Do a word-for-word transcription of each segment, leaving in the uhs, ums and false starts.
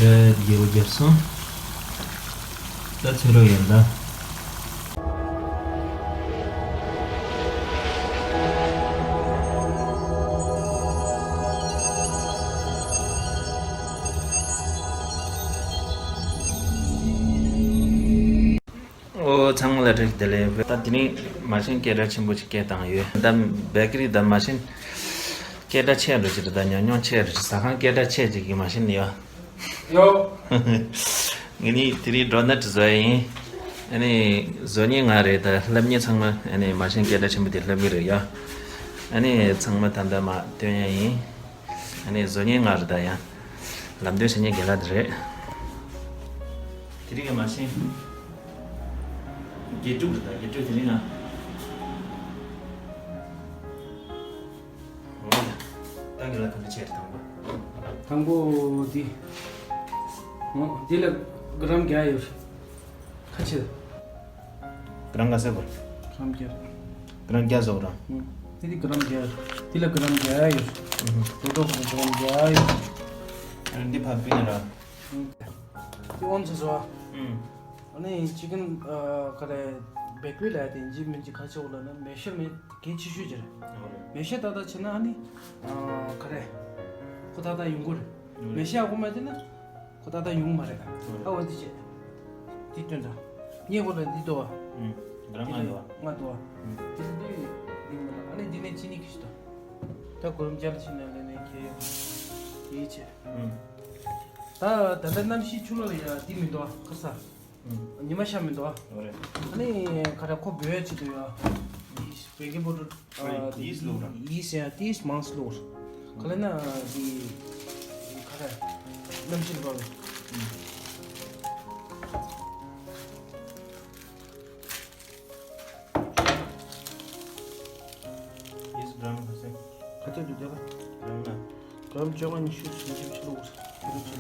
ཡོད་རྒྱབ་སོང་། ད་ཚོད་རོགས་ཡོད་ད། ཨོ་ཚང་མ་ལ་བཀྲ་ཤིས་བདེ་ལེགས། ད་དེ་རིང་མ་ཤེན་སྐད་གྲགས་ཆེན་པོ་ཅིག་སྐད་བཏང་ཡོད། ད་བེ་ཀ་རི་ད་མ་ཤེན་སྐད་གྲགས་ཆེ་རུ་ཅིག་རེད། ད་ཉམས་མྱོང་ཆེ་རུ་ཅིག་ཟ་ཁང་སྐད་གྲགས་ཆེ་ཅིག་གི་མ་ཤེན་ཡོད། ཡོ། ངེད་གཉིས་དེ་རིང་ཌོ་ནཊ་བཟོ་ཡ་ཡིན། ཨ་ནི་བཟོ་མཁན་ང་རེད། ད་ལྷབ་མཁན་ཚང་མ་ཨ་ནི་མ་ཤེན་སྐད་གྲགས་ཆེན་པོ་དེ་ལྷབ་གི་རེད་ཡ། ཨ་ནི་ཚང་མ་ད་ལྟ་མ་སྟོན་ཡ་ཡིན། ཨ་ནི་བཟོ་མཁན་ང་རེད་ད་ཡ། ལམ་སྟོན་བྱེད་མཁན་རྒན་ལགས་དེ་རེད། དེ་རིང་གི་མ་ཤེན། དགེ་ཕྲུག་རེད་ད། དགེ་ཕྲུག་དེ་རིང་ང་། འོ་ཡ། ད་རྒན་ལགས་ག་འདྲ་བྱས་རེད་དང་པོ། དང་པོ་འདི། འོ་འདི་ལ་གྲམ་བརྒྱ་ཡོད། ཁ་ཕྱིར། གྲམ་ག་ཚད་པར། གྲམ་བརྒྱ། གྲམ་བརྒྱ་བཟོ་ར། ཨུ། དེ་དེ་གྲམ་བརྒྱ། དེ་ལ་གྲམ་བརྒྱ་ཡོད། ཨུ་ཧུ། ལོ་ཏོག་གི་གྲམ་བརྒྱ་ཡོད། ཨ་འདི་ཕ་པི་ན་ར། ཨུ། དེ་ཨོན་ཚེ་བཟོ། ཨུ། ཨ་ནི་ཅི་ཀན་ཨ་ག་རེ་བེག་པི་ལ་དེ་འཇི་མིན་ཅི་ཁ་ཆེ་བོ་ལ་ན་མེ་ཤར་མེ་གལ་ཆེ་ཤོས་ཅི་རེད། ཨོ་རེད། མེ་ཤར་ཏག་ཏག་བྱས་ན་ཨ་ནི་ཨ་ག་རེ་ཁོ་ཏག་ཏག་ཡོང་གི་རེད། ཨོ་རེད། མེ་ཤར་ཨ་ཁོ་མ་བྱས་ན། ཁོ་ད་ལྟ་ཡོང་མ་རེད། ཨ་འོ་འདི་བྱས། འདི་སྟོན་ད། ངས་ཁོ་ལ་འདི་ལྟོས། ཨུམ། གྲམ་ལྔ་འདུག་ཨ། ལྔ་འདུག་ཨ། ཨུམ། འདི་ལ་འདི་འདི་མ་ལ་ཨ་ནི་འདི་ནས་ཅི་ནི་ཁི་ཤི་ད། ད་གོ་རིམ་རྒྱ་ལ་ཕྱིན་ནས་ལས་ནས་ཁྱེད་ཡོང་། འདི་བྱས། ཨུམ། ད་ད་ལྟ་གནམ་གཤིས་ཆུ་ལོག་ཡ་འདི་མི་འདུག་ཨ་ཁ་ས། ཨུམ། ཉི་མ་ཤར་མི་འདུག་ཨ། འོ་རེད། ཨ་ནི་ཁ་ར་ཁོ་བོད་ཅི་འདུག་ཡ། འདི་བེ་ཀིང་པའུ་ཌར། ཨ། ཡིས་ལོག་ར། ཡིས་ཡང་ཏིས་མང་སི་ལོག་ར། ག་ལེ་ན་འདི་ག་རེ་གནམ་གཤིས་ལ་བབས། ཡིས་གྲམ་ག་ཚད། ག་ཚད་འདུག་རྒྱ་གར། གྲམ་ན། གྲམ་བཅོ་ལྔ་ཉི་ཤུ་བཞི་བཅུ་ལོག་ར། ཁྱེད་རང་ཚོ་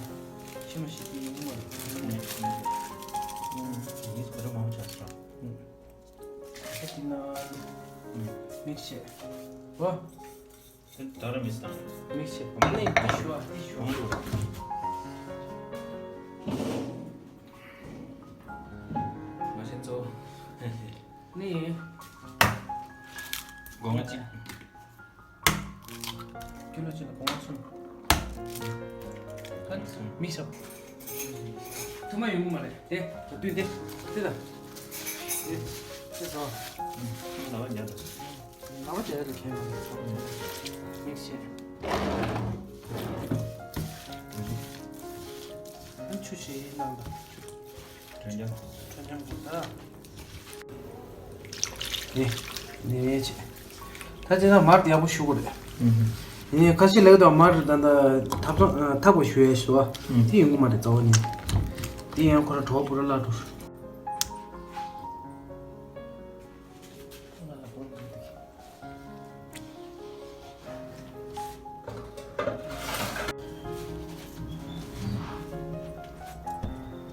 ཕྱི་མ་ཞིག་གི་ཡོང་མ་རེད། ཡིས་ག་རེ་མང་ཆགས་སོང་། ཁ་ཅིག་ན་མིག་ཤེས། ཨོ། ད་ར་མི་སྟངས། མིག་ཤེས། ཨ་ནི་ཏི་ཤུ་ཨ་ཏི་ཤུ། གང་འདུག་མ་ཤེས་ཚོ། ནི། སྒོ་ང་གཅིག་ཀི་ལོ་གཅིག་ལ་གོང་གསུམ། ཧན་མི་ཤོག་ཐུ་མ་ཡོང་གི་མ་རེད་དེ། ད་དུས་དེ་དེ་ལ་དེ་དེ་ཚོ་ལ་བ་རྒྱ་དང་། ལ་བ་རྒྱ་དང་ཁྱད་མ་རེད། མིག་ཤེས། ཨ་ཆུ་ཞིག་གནང་དང་། དྲོད་འཇམ། དྲོད་འཇམ་གྱི་ད། ནི། ནི་ཆེ། ད་དེ་ན་མར་དེ་ཡག་པོ་ཞུ་གི་རེད། ཨུམ། ཡིན་ནའི་ཁ་ཤས་ལེགས་དང་མར་ད་ལྟ་ཐབ་ཚང་ཐབ་པ་ཞུ་ཡས་ཞུ་བ། ཨུམ། དེ་ཡོང་གི་མ་རེད་རྩ་བ་ནས། དེ་ཡང་ཁོ་ར་གྲོགས་པོ་ར་བརླག་འགྲོ།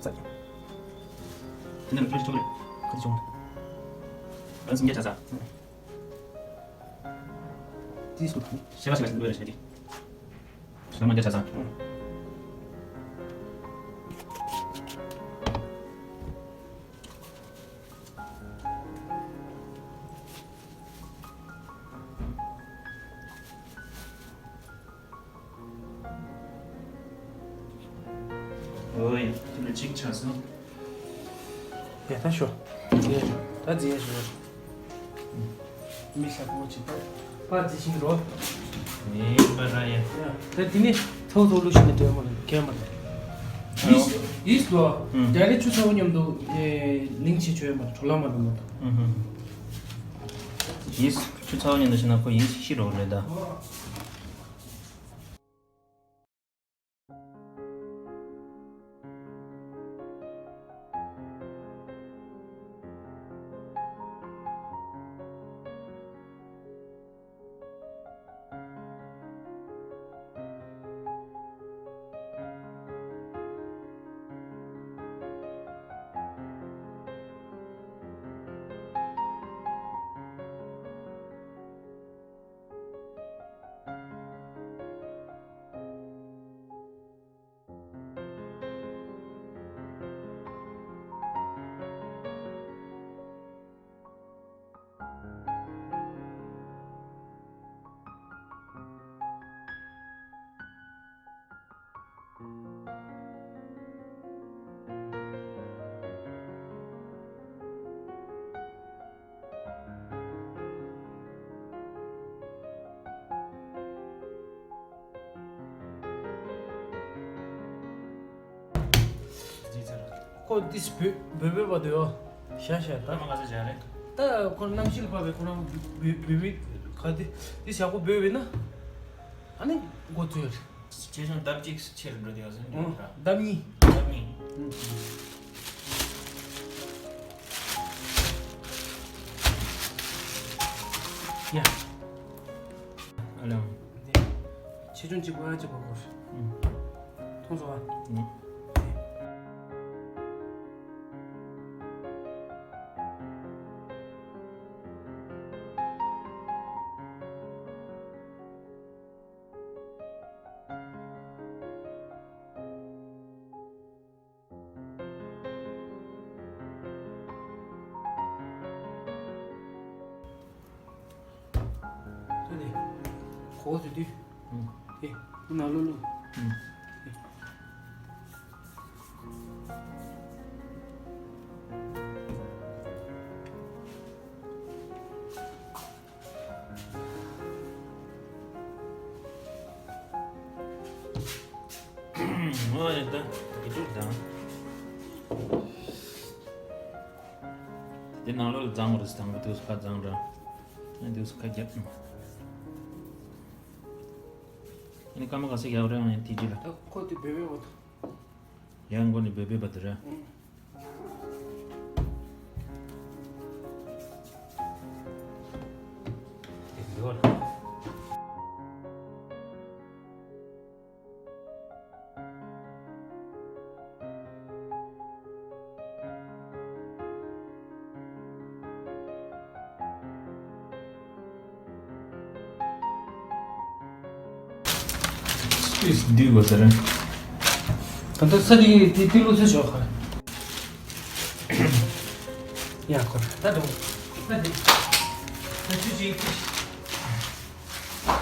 ཙག་དེ་ནས་ཀུ་ལི་ཆོག་རེད། ཀུ་ལི་ཆོག་རེད། ཨ་སུམ་བརྒྱ་ཆ་ཚ། དེ་སུ་དང་། ཤེས་པ་ཤེས་པ་ཞིག་འདུག་རེད་ཤེས་ཀྱི། ཤེས་མ་བརྒྱ་ཆ་ཚ། ཨོ་ཡ། དེ་ལ་གཅིག་ཆགས་སོང་། ཡ་ད་ཤོ། ཡ་ད་རྫི་ཡ་ཤོ། མི་ཤ་པོ་ཅིག་ད། པ་རྫི་ཤིང་རོ། ནི་པ་ར་ཡ། ཡ་ད་དེ་ནི་ཚོགས་ཚོགས་ལུགས་ཤིག་ནི་འདྲེ་མ་རེད་ཀེ་མ་རེད། ཡིས་ཡིས་ལོ། ཨུམ། རྒྱ་རི་ཆུ་ཚ་བོ་མཉམ་དུ་ལིང་ཆེ་ཆོས་མ་རེད་གྲོ་ལ་མ་རེད་མ་ད། ཨུམ་ཧུམ། ཡིས་ཆུ་ཚ་བོ་མཉམ་དུ་ཤི་ན་ཁོ་ཡིས་ཤི་རོ་རེད་ད། ཁོ་འདི་བོད་བོད་པའི་བར་དུ་ཡོད། ཤ་ཤ་ད། ཁོ་མ་ག་ས་བྱ་རེད། ད་ཁོ་རང་གནམ་གཤིས་ལ་བབས་པའི་ཁོ་རང་བོད་བོད་མི་ག་དེ་འདི་བྱ་ཁོ་བོད་པས་ན། ཨ་ནི་འགོ་ཚུགས་ཡོད་རེད། ཆེ་ཆུང་ལྡབ་གཅིག་ཆེར་འགྲོ་དེ་བ་ཟེར་འགྲོ་ར། ལྡབ་གཉིས། ལྡབ་གཉིས། ཡ། ཨ་ལམ། ཆེ་ཆུང་གཅིག་པ་གཅིག་པ་སྐོར། མཐོང་སོང་ཨ། ད་ནི་གོ་དུས་དུས། ཨུ། དེ་ནང་ལོགས་ལོགས། ཨུ། ཨོ་ཡ་ད་གི་ཏུ་དང་། དེ་ནང་ལོགས་ལ་བརྫང་བ་རེད། དང་པོ་དུས་སུ་ཁ་བརྫང་ར། ཨ་དུས་སུ་ཁ་རྒྱབ། ཨ་ནི་སྐར་མ་ག་ཚོད་རྒྱག་རེད། ཨ་ནི་དེ་རྗེས་ལ། ད་ཁོ་དེ་བེ་བེ་བ་དང་། ཡང་མགོ་ནས་བོད་པའི་བར་དུ་རེད། སྤིས་འདུས་པ་ཟེར། ད་ལྟ་ས་དེ་དེ་དེ་ལོ་ཚོད་ཞོག་ཁ། ཡ་ཁོ་ད་དུང་ད་དེ་ད་ཆུ་ཅིག་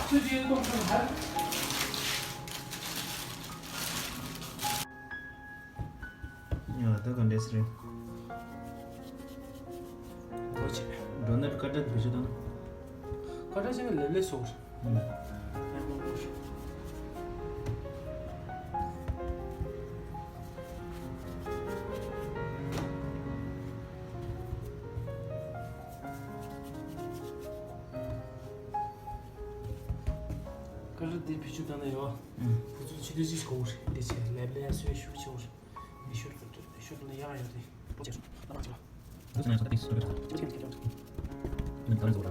ཆུ་ཅིག་གཏོང་ཐུབ་ཧ། ཡ་ད་ག་འདྲས་རེད། འོ་ཆེ། འགྲོ་ནད་ཀ་ཏྲ་བེད་སྤྱོད་བཏང་ན། ཀ་ཏྲ་བྱས་ན་ལེབ་ལེབ་སོང་རེད། ཨུམ། ཡ་མང་པོ་རེད། ཀ་ཏྲ་འདི་བེད་སྤྱོད་བཏང་ན་ཡོ། ཨུམ། བུ་ཚོ་ཕྱི་དུས་ཅིག་གོ་རེད། འདི་ཆེ་ལེབ་ལེབ་སོས་ཤུགས་ཆེ་རེད། ཤུར་ཤུར་ཤུར་ལ་ཡག་ཡོད་དེ། པོ་ཆེ་སོང་། ལ་མ་ཆེ་བ། འདི་ཚོ་ནང་ཚོ་ད་ཏིག་སོ་ཏོ་ཆགས། ཅི་ཅི་ཅི་ཅི། འདི་ནང་ཚོ་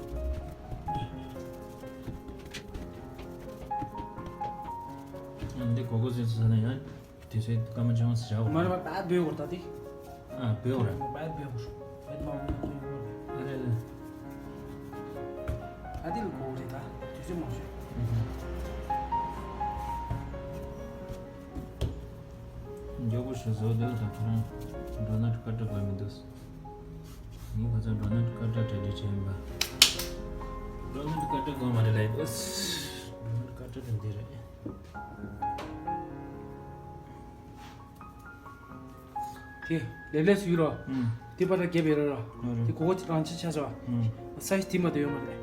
ད། འདི་གོ་གོ་ཟེར་ཟེར་ན་ཡང་དེ་ཚོའི་སྐར་མ་ཅུང་ཟེར་བྱ་བ། མ་རེད་པ། ད་བོད་གོ་ད་དེ། ཨ་བོད་གོ་ར། པ་བོད་གོ་བོད་མ་འོང་ན་ཁོ་ཡོང་གོ་རེད། ཨ་རེད་རེད། ད་དེ་ལ་གོ་རེད་ད། དུས་ཚོད་མང་ཤོས། མགྱོགས་པོ་ཞུ་བཟོ་འདི་ལ་ད་ཁྱོད་རང་འགྲོ་ན་ཀ་ཏྲ་དགོས་མི་འདུག་ངས་ཁ་སང་འགྲོ་ན་ཀ་ཏྲ་གྲ་སྒྲིག་བྱས་ཡིན་པ། འགྲོ་ན་ཀ་ཏྲ་དགོས་མ་རེད་ལབ་ཡོད། འགྲོ་ན་ཀ་ཏྲ་དེ་འདི་རེད། དེ་ལེབ་ལེབ་སུ་ཡོད་རོ། ཨུམ། དེ་པར་རྒྱབ་ཡོད་རོ། ཨུམ། དེ་གོ་གོ་རང་ཆ་ཆ་ཆ་བ། ཨུམ། སའི་ཛི་དེ་མ་གཏོགས་ཡོད་མ་རེད།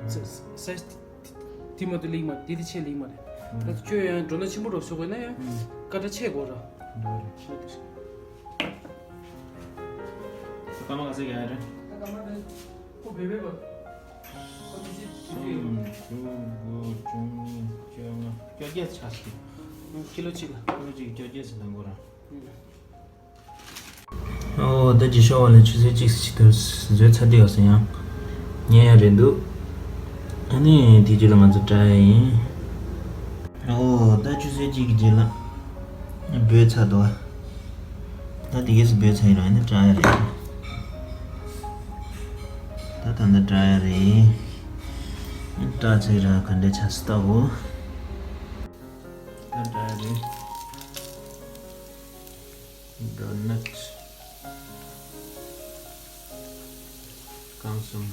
ཨུམ། ས་སའི་ཛི་དེ་མ་གཏོགས་ལེགས་མ་རེད། དེ་དེ་ཆེ་ལེགས་མ་རེད། ཨུམ། ད་ཁྱོད་ཡང་འགྲོ་ན་ཆེན་པོ་རོ་སོགས་ཡིན་ན་ཡང་། ཨུམ། ཀ་ཏྲ་ཆེ་གོ་རོ། འགྲོ་རེད། ཆེ་དེ་རེད། སྐར་མ་ག་ཚོད་རྒྱག་ཡ་རེད། ད་སྐར་མ་རེད། ཁོ་བེ་བེ་བ། ཁོ་དེ་ཅི་དེ་ཅི་ཡོད། གསུམ། དྲུག་དགུ། བཅུ་གཉིས། བཅོ་ལྔ། བཅོ་བརྒྱད་ཆགས་སོང་། ཀི་ལོ་གཅིག་ལ། ཀི་ལོ་གཅིག་བཅོ་བརྒྱད་ཟེར་དང་པོ་ར། ཨོ་ད་རྗེས་ཕྱོགས་བ་ལ་ཆུ་ཚོད་གཅིག་ཙམ་ཅིག་ཏུ་བཟོས་ཚར་དུས་ཡོད་ཟེར་ཡང་ཉན་ཡ་རེད་འདུག་ཨ་ནི་དེ་རྗེས་ལ་ང་ཚོ་བཀྲ་ཡ་ཡིན། ཨོ་ད་ཆུ་ཚོད་གཅིག་གི་རྗེས་ལ་འབོད་ཚར་འདུག་ད་དེ་གས་སུ་འབོད་ཚར་ཡིན་ར། ཨ་ནི་བཀྲ་ཡ་རེད། ད་ད་ལྟ་བཀྲ་ཡ་རེད། བཀྲ་ཚར་ར་ག་འདྲ་ཆགས་སུ་ལྟ་འོ། ད་བཀྲ་ཡ་རེད། འགྲོ་ནད་རྐང་གསུམ།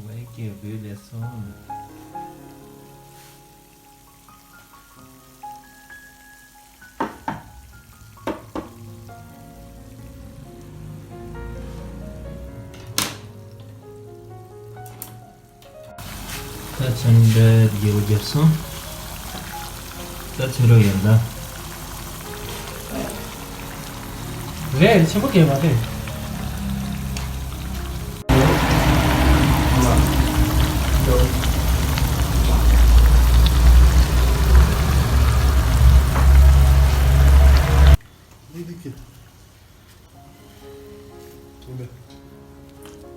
Wake སྐྱེས་བུ་ལས་སོང་། ད་ཚོན་འདྲ་རྒྱས་པོ་བརྒྱབ་སོང་། ད་ཚོན་རོ་ཡོད་ད། རེད། ཆེན་པོ་གས་མ་རེད།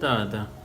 ད་ད།